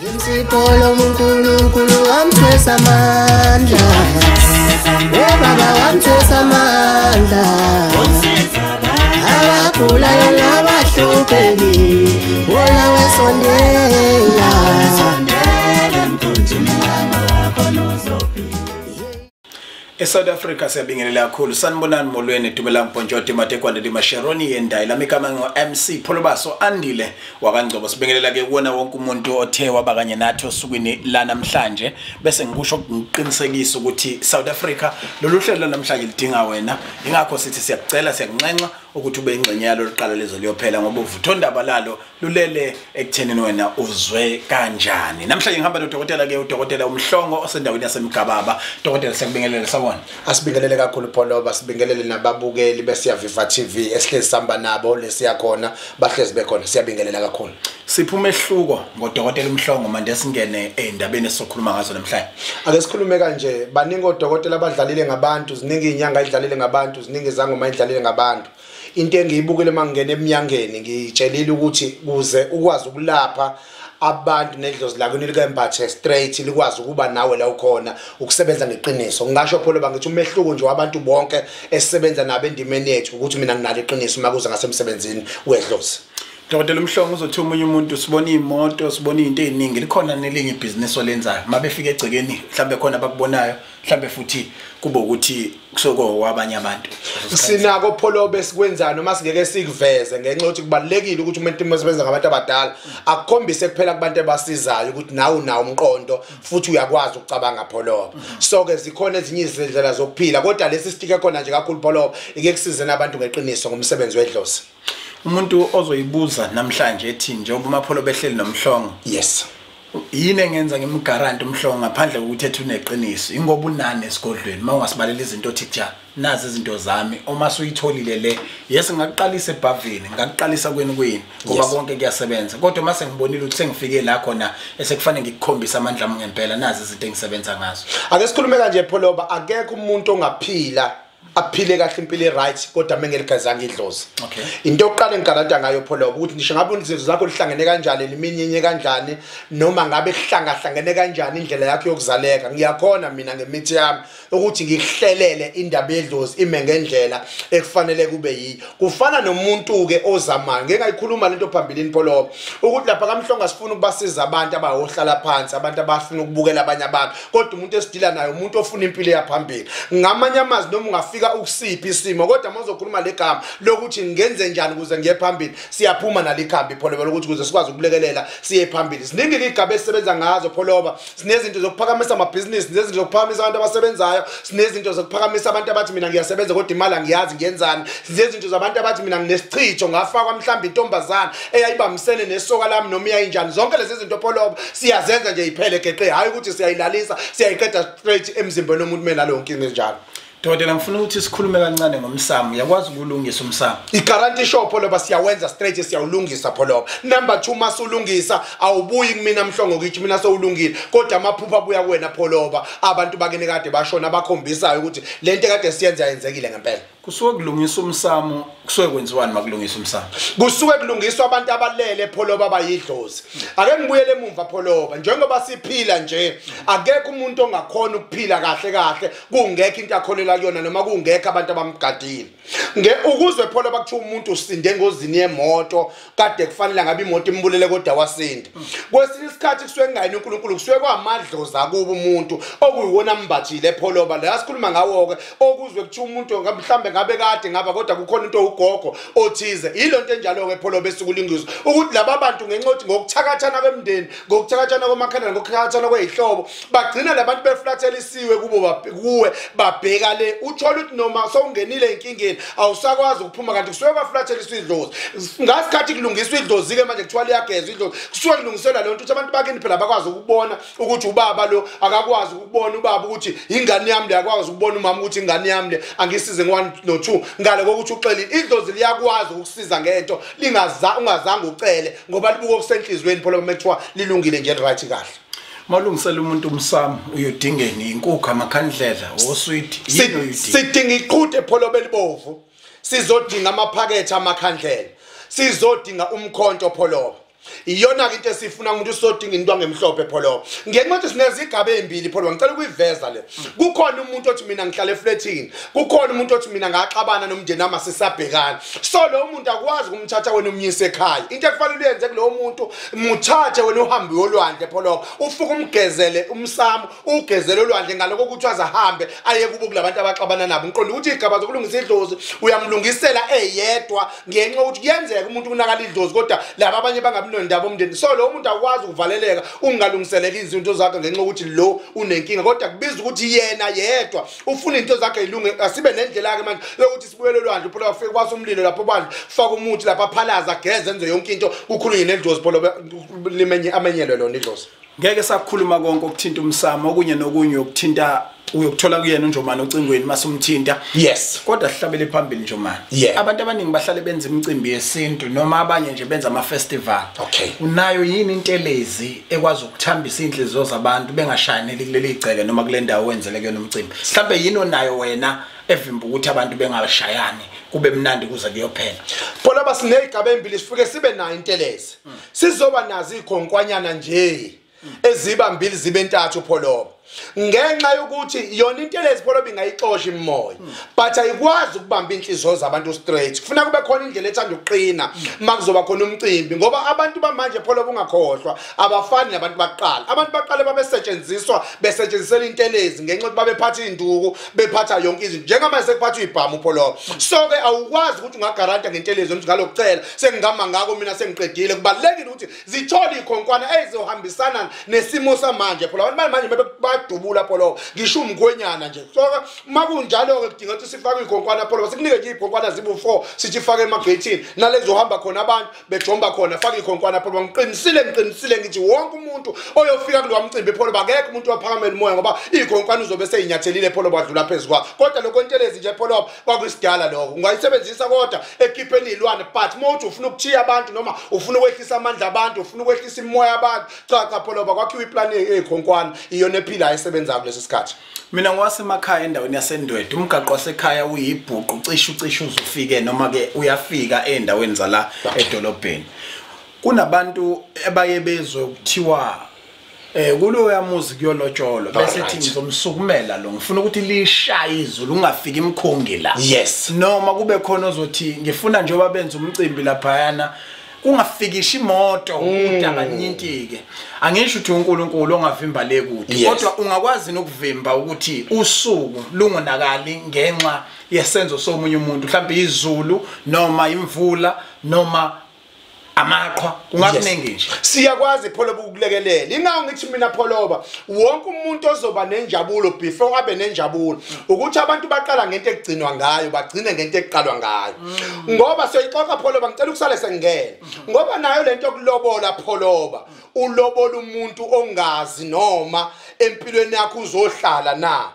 Insipho uNkulunkulu wamthwesa amandla. Baba wamthwesa amandla. Abagulayo nabahluphekile, wona wesondela. ESouth Africa siyabingelela kakhulu. Sanibonani, molweni, dumelang, bonjour, matekwane di masheroni yendayi lami igama ngo MC Pholobaso Andile wakaNgcobo. Sibingelela ke kuwona wonke umuntu othe waba kanye nathi osukwini la namhlanje, bese ngikusho ngiqinisekisa ukuthi South Africa lolu hlelo namhlanje lidinga wena. Ingakho sithi siyakucela, siyakunxenxa ukuthi ube ingxenye yalo liqala lezo liyophela, ngoba uvuthondaba lalo lulele ekuthenini wena uzwe kanjani. Namhlanje ngihamba nodokotela ke, udokotela uMhlongo osendaweni yaseMgababa. Dokotela, siyakubingelela, sawubona. Asibingelele kakhulu Pholoba, sibingelele nababukeli beSiyaviva TV esihlezi sihamba nabo lesiyakhona, bahlezi bekhona, siyabingelela kakhulu. Sipha umehluko ngodokotela uMhlongo manje singene endabeni esizokhuluma ngazo namhlanje. Ake sikhulume kanje, baningi odokotela abadlalile ngabantu, ziningi inyanga idlalile ngabantu, ziningi izangoma idlalile ngabantu. Into engiyibukele mangingena eminyangeni, ngitshelile ukuthi kuze ukwazi ukulapha abantu nedlozi lakho likembathe straight, likwazi ukuba nawe la ukhona, ukusebenza ngeqiniso. Ngingasho Pholoba ngithi umehluko nje wabantu bonke esisebenza nabo endimeni yethu ukuthi mina nginalo iqiniso uma kuza ngasemsebenzini wedlozi. Dokotela uMhlongo, uzothi omunye umuntu sibona imoto, sibona izinto eziningi, likhona nelinye ibhizinisi olenzayo. Mabefika egcekeni mhlambe khona abakubonayo, mhlambe futhi kube ukuthi kusuke wabanye abantu. Sinako Pholoba esikwenzayo noma singeke sikuveze ngenxa yokuthi kubalulekile ukuthi umuntu osebenza ngabantu abadala akukhombise kuphela kubantu abasizayo ukuthi nawe unawo umqondo futhi uyakwazi ukucabanga Pholoba. So ke zikhona ezinye izindlela zokuphila, kodwa lesi sitike khona nje kakhulu Pholoba ike kusizena abantu ngeqiniso ngomsebenzi wedlozi. Umuntu ozoyibuza namhlanje ethi njengoba uMapholoba ehleli noMhlongo, yes, yini engenza ngimgaranti uMhlongo ngaphandle kokuthi ethi uneqiniso? Ingoba unani esigodlweni uma ungasibalela izinto othi ja nazi izinto zami, uma suyitholile le, yes, ngakuqalisa ebhavini, ngakuqalisa kweni kweni ngoba konke kuyasebenza, kodwa uma sengibonile ukuthi sengifike la khona esekufanele ngikukhombise amandla ami ngempela, nazi izinto engisebenza ngazo. Ake sikhulume kanje Pholoba, akekho umuntu ongaphila aphile kahle impilo right kodwa mengeligazanga idlozi. Into yokuqala engigaranta ngayo Pholoba ukuthi ngisho ngabe izinto zakho lihlangene kanjani, liminyenye kanjani, noma ngabe kuhlangahlangene kanjani indlela yakho yokuzaleka, ngiyakhona mina ngemithi yami ukuthi ngikuhlelele indaba yedlozi ime ngendlela ekufanele kube yiyo. Kufana nomuntu ke ozamayo, ngeke ngayikhuluma lento phambilini Pholoba ukuthi lapha kaMhlongo sifuna ukubasiza abantu abayohlala phansi, abantu abafuna ukubukela abanye abantu, kodwa umuntu esidila naye umuntu ofuna impilo yaphambili. Ngamanye amazwi noma ungafika ukusiphi isimo, kodwa mawuzokhuluma legama lokuthi ngenze njani ukuze ngiye phambili, siyaphuma nalikhambi Pholoba lokuthi ukuze sikwazi ukulekelela siye phambili. Siningi igaba esisebenza ngazo Pholoba, sinezinto zokuphakamisa amabhizinisi, sinezinto zokuphakamisa abantu abasebenzayo, sinezinto zokuphakamisa abantu abathi mina ngiyasebenza kodwa imali angiyazi ngiyenzani, sinezinto zabantu abathi mina nginesichitho ngafakwa mhlawumbe intombazana eyayibambisene nesoka lami noma iyayinjani. Zonke lezi zinto Pholoba siyazenza nje iphele geqe, hayi ukuthi siyayilalisa siyayiqeda straight emzimbeni womuntu menalo nkinga enjalo. Dokotela, ngifuna ukuthi sikhulume kancane ngomsamo. Uyakwazi ukulungisa umsamo? I-guarantee sure Pholoba siyawenza straight, siyawulungisa Pholoba. Number 2, masulungisa awubuyi kumina Mhlongo ngithi mina sewulungile, kodwa amaphupha abuya kuwena Pholoba, abantu bakini kade bashona abakhombisayo ukuthi lento kade siyenza yenzekile ngempela. Kusuke kulungiswa umsamo, kusuke kwenziwani makulungiswa umsamo? Kusuke kulungiswa abantu abalele Pholoba abayidlozi. Ake ngibuyele emumva Pholoba, njengoba siphila nje akekho umuntu ongakhona ukuphila kahle kahle kungekho into akholela kuyona noma kungekho abantu abamgadile. Ukuzwe Pholoba kuthiwa umuntu usinde engozini yemoto, kade kufanele ngabe imoto imbulele kodwa wasinda. Kwesinye isikhathi kusuke kungayini uNkulunkulu, kusuke kwamadlozi akubo umuntu okuyiwona ambathile Pholoba. La sikhuluma ngawo ke okuzwe kuthiwa umuntu mhlambe ngabe kade ngaba kodwa kukhona into ugogo othize. Yilonto enjalo ke Pholoba esukulingiswa ukuthi laba bantu ngenxa yokuthi ngokuthakathana kwemndeni, ngokuthakathana komakhelwane, ngokuthakathana kwezihlobo, bagcina labantu beflathelisiwe kubo kuwe babheka le, uthola ukuthi noma sowungenile enkingeni awusakwazi ukuphuma kanti kusuke kwaflatheliswa idlozi. Ngasikhathi kulungiswa idlozi ke manje kuthiwa liyagezwa idlozi, kusuke kulungiselwa lonto ukuthi abantu bakini phela bakwazi ukubona ukuthi ubaba lo akakwazi ukubona ubaba ukuthi ingane yami le, akwazi ukubona umama ukuthi ingane yami le, angisize ngo1 no 2 ngale kokuthi uxelile. Idlozi liyakwazi ukusiza ngento ungazange ucele ngoba libuka okusenhlizweni Pholoba mekuthiwa lilungile nje right kahle. Malungisela umuntu umsamo uyodingeni inkukhu, amakhandlela, oswidi, yini oyidinga? Sidinga iqhude Pholoba elibovu, sizodinga amaphakethe amakhandlela, sizodinga umkhonto Pholoba. Iyona ke into esifuna umuntu usodinga into angemhlophe Pholoba. Ngenxa yokuthi sinezigaba ezimbili Pholoba, ngicela ukuyiveza le. Kukhona umuntu othi mina ngihlala eflatini, kukhona umuntu othi mina ngaxabana nomndeni wami sisabhekana. So lo muntu akwazi ukumthatha wena umnyise ekhaya. Into ekufanele uyenze kulowo muntu, muthathe wena uhambe uyolwandle Pholoba, ufike umgezele umsamo, ugezele olwandle ngaloko ukuthi azahambe aye kubo kulabantu abaxabana nabo. Ngiqonda ukuthi igaba zokulungisa idlozi uyamlungisela eyedwa, ngenxa yokuthi kuyenzeka umuntu unakala idlozi kodwa laba abanye bangabi nondaba omndeni. So lo muntu akwazi ukuvaleleka ungalungiseleki izinto zakhe ngenxa yokuthi lo unenkinga, kodwa kubiza ukuthi yena yedwa ufuna into zakhe ilunge. Asibe nendlela ke manje yokuthi sibuyele olwandle Pholoba, afike kwasa umlilo lapho bandle, faka umuthi lapha, phalaza, ageze, enze yonke into, kukhulunywe nedlozi Pholoba, limenye amenyelwe lona idlozi. Ngeke sakhuluma konke okuthinta umsamo, okunye nokunye okuthinta uyokuthola kuyena uNjomane ocingweni masumthinta. Yes. Kodwa sihlabele phambili Njomane. Yeah. Abantu abaningi bahlale benza imicimbi yesintu noma abanye nje benza ama festival. Okay. Unayo yini intelezi ekwazi ukuthambisa inhliziyo zabantu bengashayaneli kuleli igceke noma kule ndawo wenzele kuyona umcimbi? Mhlawumbe yini onayo wena evimba ukuthi abantu bengashayani kube mnandi kuze kuyophela? Pholoba, sinezigaba ezimbili, sifike sibe nayo intelezi. Sizoba nazo ikhonkwanyana nje eziba mbili zibe ntathu Pholoba. Ngenxa yokuthi yona intelezi Pholoba ingayixosha imimoya, but ayikwazi ukubamba inhliziyo zabantu straight. Kufuna kube khona indlela ethanda ukuqina makuzoba khona umcimbi, ngoba abantu bamanje Pholoba ungakhohlwa abafani nabantu baqala. Abantu baqala babesetshenziswa besetshenzisela intelezi ngenxa yokuthi babephatha induku, bephatha yonke izinto njengamanje sekuphathwa ibhamu Pholoba. So ke awukwazi ukuthi ungagaranta ngentelezi ukuthi ngalokucela sengingama ngako mina sengiqedile. Kubalekile ukuthi zithole ikhonkwana ezizohambisana nesimo samanje Pholoba. Abantu manje badubula Pholoba, ngisho umkhwenyana nje. So makunjalo ke kudinga ukuthi sifake ikhonkwana Pholoba, sikunike nje ikhonkwana zibu 4 sithi fake emagethini nalezo hamba khona abantu bejomba khona, faka ikhonkwana Pholoba. Ngiqinisile ngithi wonke umuntu oyofika kulowa mcimbi Pholoba, akekho umuntu waphakamela umoya ngoba ikhonkwana uzobe seyinyathelile Pholoba wadlula phezulu kwakho. Kodwa lokho intelezi nje Pholoba kwakusidala lokho, ungayisebenzisa kodwa ekhipheni izilwane, but mawuthi ufuna ukuthiya abantu noma ufuna ukwehlisa amandla abantu, ufuna ukwehlisa imimoya yabantu, cha cha Pholoba, kwakhiwa iplani eyikhonkwana iyona ephila esebenza kulesi sikhathi. Mina ngwasemakhaya endaweni yaseNdwedwe, umgaqo wasekhaya uyibhuqu, cishe uzufike noma ke uyafika endaweni zala edolobheni. Kunabantu abaye bezwe kuthiwa kuloya muzi kuyolotsholwa, bese thi ngizomsukumela lo, ngifuna ukuthi lishaye izulu ungafiki imkhongi la. Yes. Noma kube khona ozothi ngifuna njengoba benza umcimbi laphayana kungafikisha imoto udakanyintike. Angisho ukuthi uNkulunkulu ongavimba le kude, kodwa ungakwazi nokuvimba ukuthi usuku lungonakali ngenxa yesenzo somunye umuntu, mhlawumbe izulu noma imvula noma amaqhwa, kungakuningi nje. Siyakwazi Pholoba ukukulekelela. Ingawo ngithi mina Pholoba, wonke umuntu ozoba nenjabulo before abe nenjabulo ukuthi abantu baqala ngento ekugcinwa ngayo bagcine ngento ekuqalwa ngayo. Ngoba siyoyixoxa Pholoba, ngicela ukusale sengene. Ngoba nayo lento yokulobola Pholoba, ulobola umuntu ongazi noma empilweni yakho uzohlala na.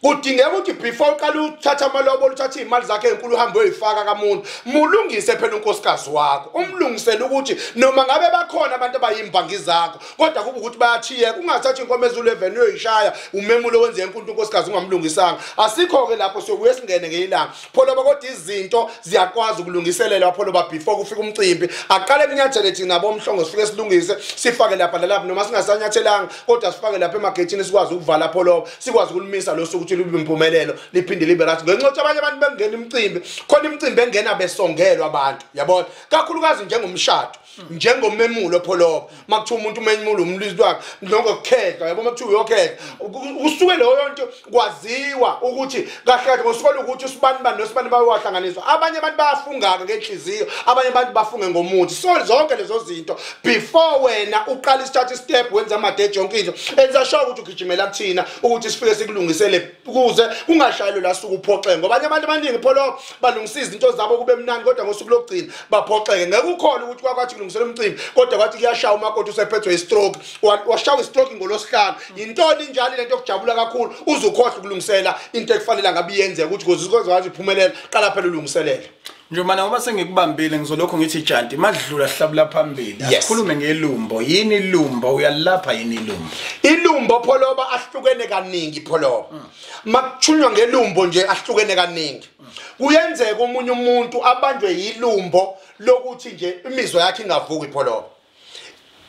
Kudingeka ukuthi before uqala uthatha amalobolo, uthatha imali zakhe ezinkulu uhambe uyoyifaka kamuntu, mulungise phela unkosikazi wakho, umlungisele ukuthi noma ngabe bakhona abantu abayimbangi zakho kodwa kuba ukuthi bayathiyeka. Ungathathi inkomo ezu11 uyoyishaya umemulo wenze inkuntu unkosikazi ungamlungisanga. Asikho ke lapho, siyobuye singene ngelanga Pholoba, kodwa izinto ziyakwazi ukulungiselelwa Pholoba before kufika umcimbi. Aqale kunyathele thina bomhlongo sifike silungise, sifake lapha nalapha, noma singasanyathelanga kodwa sifake lapha emagethini sikwazi ukuvala Pholoba, sikwazi ukulumisa lo suku libe impumelelo liphinde libe right. Ngenxa yokuthi abanye abantu bengena imicimbi, khona imicimbi engena besongelwa abantu, yabona, kakhulukazi njengomshado, njengomemulo Pholoba. Makuthiwa umuntu umemulo umlizwi wakhe nokukhetha, yabo, makuthiwa uyokhetha usuke leyo nto kwaziwa ukuthi kahle kahle ngosuke ukuthi usibani bani nosibani bayahlanganiswa. Abanye abantu bayafunga ngenhliziyo, abanye abantu bafunge ngomuthi. So zonke lezo zinto before wena uqala isithatha step wenza amadeji yonke into, enza sure ukuthi ugijimela kuthina ukuthi sifike sikulungisele ukuze kungashayelwa la suku uphoxeke. Ngoba abantu abaningi Pholoba balungisa izinto zabo kube mnandi, kodwa ngosuku lokugcina baphoxeke. Ngeke ukhole ukuthi kwakwathi kulungisela umcimbi kodwa kwathi kuyashaya umakoti usephethwe istroke, washawa istroke ngolosihlanu. Yintoni injalo lento yokujabula kakhulu uzukhohlwa ukulungisela into ekufanele ngabe iyenzeka ukuthi kuze kwazi iphumelele, qala phela ulungiselele. Njomane, ngoba sengikubambile ngizolokhu ngithi janti madlula sihlabula phambili. Asikhulume ngelumbo. Yini ilumbo? Uyalapha yini ilumbo? Ilumbo Pholoba ahlukene kaningi Pholoba. Makuchunywa ngelumbo nje ahlukene kaningi. Kuyenzeka omunye umuntu abanjwe yilumbo lokuthi nje imizwa yakhe ingavuki Pholoba.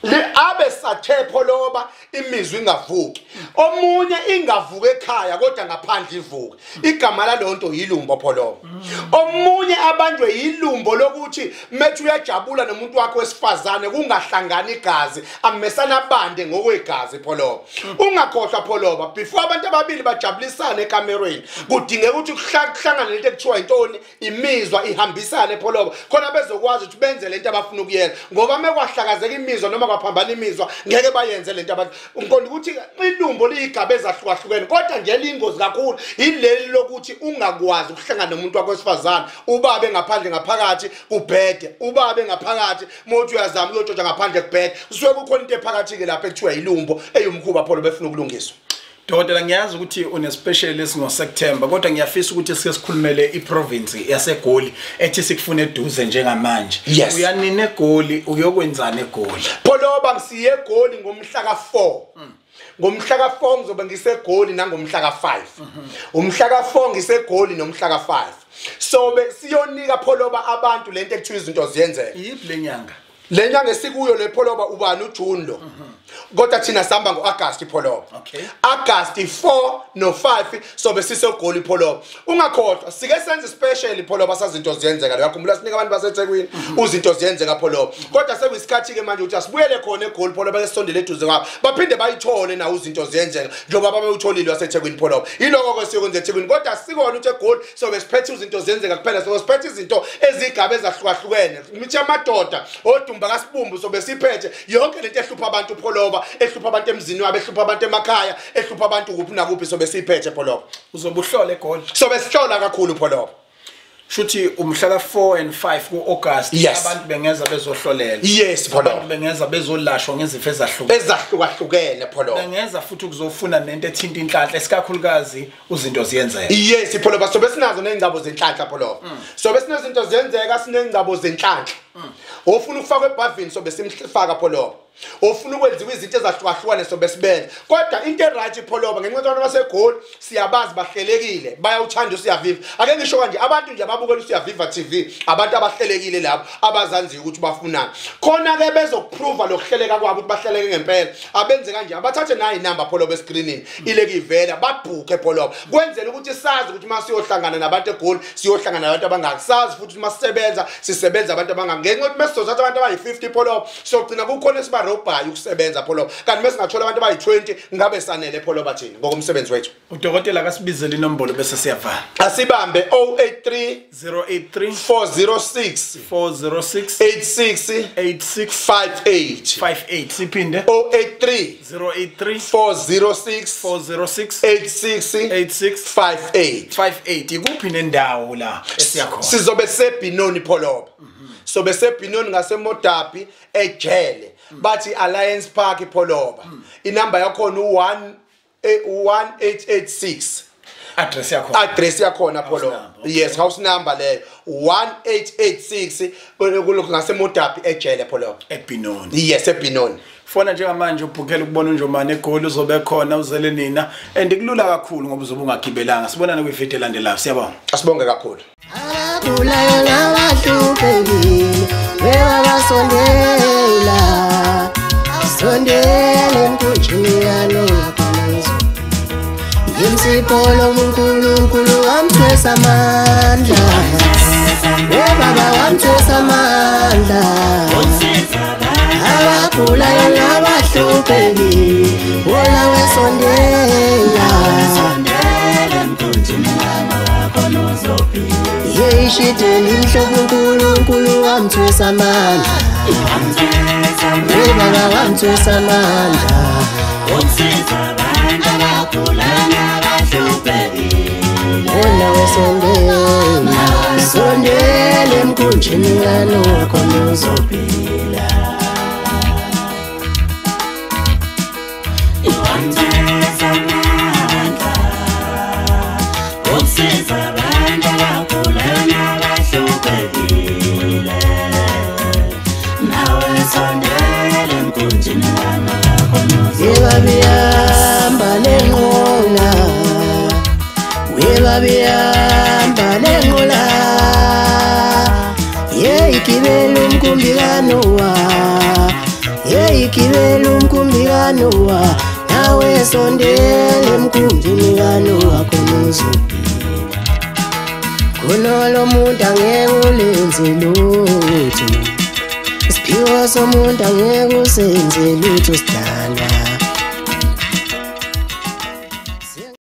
Le abe sathe Pholoba imizwa ingavuki. Omunye ingavuka ekhaya kodwa ngaphandle ivuke. Igama lalonto yilumbo Pholoba. Omunye abanjwe yilumbo lokuthi methu uyajabula nomuntu wakhe wesifazane kungahlangani igazi, amesana bande ngokwegazi Pholoba. Ungakhohlwa Pholoba, before abantu ababili bajabulisane ekamerweni kudingeka ukuthi kuhlangane lento ekuthiwa intoni, imizwa ihambisane Pholoba, khona bezokwazi ukuthi benze lento abafuna ukuyenza. Ngoba mekwahlakazeka imizwa noma kwaphambana imizwa ngeke bayenze lento abantu. Ngiqonda ukuthi ilumbo liyigaba ezahlukahlukene, kodwa nje liyingozi kakhulu ileli lokuthi ungakwazi ukuhlangana nomuntu wakho wesifazane, ubabe ngaphandle ngaphakathi kubhede, ubabe ngaphakathi mothi uyazama uyotshotsha ngaphandle kubhede. Kusuke kukhona into ephakathi ke lapha ekuthiwa ilumbo eyumkhuba Pholoba efuna ukulungiswa. Dokotela, ngiyazi ukuthi une specialist ngoSeptember, kodwa ngiyafisa ukuthi sike sikhulumele iprovince yaseGoli ethi sikufuna eduze njengamanje. Yes. Uyanini eGoli, uyokwenzani eGoli? Pholoba, ngisiye eGoli ngomhla ka4. Ngomhla ka4 ngizobe ngisegoli nangomhla ka5. Umhla ka4 ngisegoli nomhla ka5. So be siyonika Pholoba abantu lento ekuthiwa izinto ziyenzeka. Yiphi lenyanga? Le nyanga esikuyo le Pholoba ubani uJune lo. Kodwa thina sihamba ngoAugust Pholoba. Okay. August 4 no 5 sobe sisegoli Pholoba. Ungakhohlwa sike senze special Pholoba sazinto ziyenzeka. Uyakhumbula sinika abantu baseThekwini uzinto ziyenzeka Pholoba. Kodwa sekuyisikhathi ke manje ukuthi asibuyele khona eGoli Pholoba lesondele eduze kwabo. Baphinde bayithole na uzinto ziyenzeka njengoba babewutholile waseThekwini Pholoba. Yiloko ke siyokwenza eThekwini, kodwa sikona ukuthi eGoli sobe siphethe izinto ziyenzeka kuphela, sobe siphethe izinto ezigaba ezahlukahlukene. Imithi yamadoda odumba kaSibumbu sobe siphethe yonke lento ehlupha abantu Pholoba, ehlupha abantu emzini wabo, ehlupha abantu emakhaya, ehlupha abantu kuphi nakuphi sobe siphethe Pholoba. Uzobe uhlola eGoli? Sobe sihlola kakhulu Pholoba. Shuthi umhla ka4 and 5 kuAugust. Yes. Abantu bengeza bezohlolela. Yes Pholoba. Abantu bengeza bezolashwa ngezifo ezahlukene. Ezahlukahlukene Pholoba. Bengeza futhi ukuzofuna nento ethinta inhlanhla esikakhulukazi uzinto ziyenzeka. Yes Pholoba, sobe sinazo nezingcabo zenhlanhla Pholoba. Sobe sinezinto ziyenzeka, sinezingcabo zenhlanhla. Ofuna ukufakwa ebhavini sobe simfaka Pholoba. Ofuna ukwenziwa izinto ezahlukahlukene sobe sibenza. Kodwa into eright Pholoba ngenxa yabantu baseGoli siyabazi bahlelekile, bayawuthanda uSiyaviva. Ake ngisho kanje, abantu nje ababukela uSiyaviva TV, abantu abahlelekile labo abazanziyo ukuthi bafunani. Khona ke bezokuprova lokuhleleka kwabo ukuthi bahleleke ngempela. Abenze kanje, abathathe nayi inamba Pholoba escreenini ileke ivela, babhuke Pholoba. Kwenzela ukuthi sazi ukuthi masiyohlangana nabantu eGoli, siyohlangana nabantu abangaki. Sazi futhi uma sisebenza, sisebenza abantu abangaki. Ngenxa yokuthi mesizothatha abantu abayi50 Pholoba, siyogcina kukhona esiba robhayo ukusebenza Pholoba. Kanti mesingathola abantu abayi20 ngabe sanele Pholoba thina ngokomsebenzi wethu. Udokotela akasibizele inombolo bese siyavala. Asibambe 083 083 406 406 86 86 58. 58. Siphinde 083 083 406 406 86 86 58. 58. Ikuphi nendawo la esiyakhona? Sizobe seBinoni Pholoba. Sobe seBinoni ngaseModabi ejele. Bathi Alliance Park Pholoba. Inamba yakhona u1 1886. Address yakhona. Address yakhona Pholoba. number, okay. Yes, house number leyo 1886 kulokhu ngaseModabi ejele Pholoba. eBinoni. Yes, eBinoni. Fona njengamanje ubhukela ukubona uNjomane eGoli, uzobe khona uzele nina and kulula kakhulu ngoba uzobe ungagibelanga. Sibonane kwivideo elandelayo. Siyabonga. Asibonge kakhulu. Abagulayo nabahluphekile bebabasondela, sondela emkhunjini kaNowa khona. Ngimsipolo uNkulunkulu wamthwesa amandla, webaba wamthwesa amandla. Abagulayo nabahluphekile wola wesondela, yeyishideni mhlobo uNkulunkulu wamthwesa amandla, webaba wamthwesa amandla. Wona wesondela, sondela emkhunjini kaNowa khona uzophila. Webabihamba lenqola, webabihamba lenqola, yeyigibele umkhumbi kaNowa, yeyigibele Wagibela umkhumbi kaNowa, nawe sondela emkhunjini kaNowa khona uzophila. Khona lo muntu angeke ulenze lutho, isiphiwo somuntu angeke usenze lutho sidalwa.